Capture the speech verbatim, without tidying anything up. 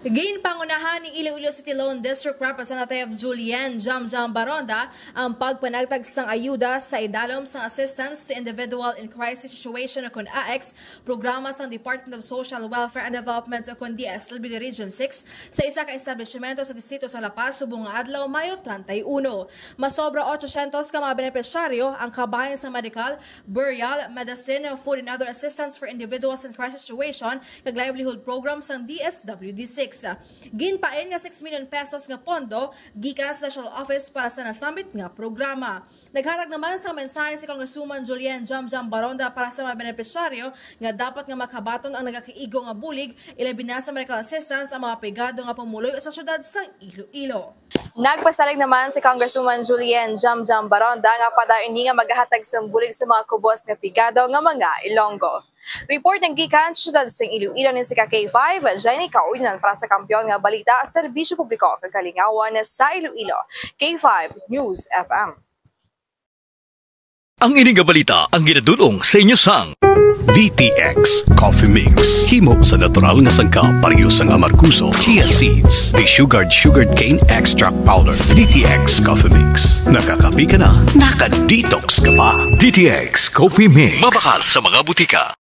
Ginpangunahan ni Iloilo City Lone District Representative Julienne Jamjam Baronda ang pagpanagtag sang ayuda sa idalom sang Assistance to Individual in Crisis Situation o kon AICS programa sang Department of Social Welfare and Development o kon D S W D Region six sa isa ka establishmento sa distrito sa La Paz subong nga adlaw, Mayo treinta y uno. Masobra ochocientos ka mga benepisyaryo ang kabahin sa medical, burial, medicine, food and other assistance for individuals in crisis situation kag livelihood program sang D S W D six. Ginpain nga six million pesos nga pondo gikan sa National Office para sa nasambit nga programa. Naghatag naman sang mensahe si Congresswoman Julienne Jamjam Baronda para sa mga benepisyaryo nga dapat nga makabaton ang nagakiigo nga bulig, ilabi na sa medical assistance ang mga pigado nga pumuluyo sa syudad sang Iloilo. Nagpasalig naman si Congresswoman Julienne Jamjam Baronda nga padayon ni nga magahatag sang bulig sa mga kubos nga pigado nga mga Ilonggo. Report nang gikan sa syudad sang Iloilo ni si ka K five, Jenny Kaunan para sa Kampiyon nga Balita, Serbisyo Publiko kag Kalingawan sa Iloilo, K five News F M. Ang ini nga balita ang ginadul-ong sa inyo sang D T X Coffee Mix. Himo sa natural nga sangkap, pareho sang amargoso, chia seeds, desugared sugarcane extract powder. D T X Coffee Mix. Nakakape ka na, naka-detox ka pa. D T X Coffee Mix. Mabakal sa mga butika.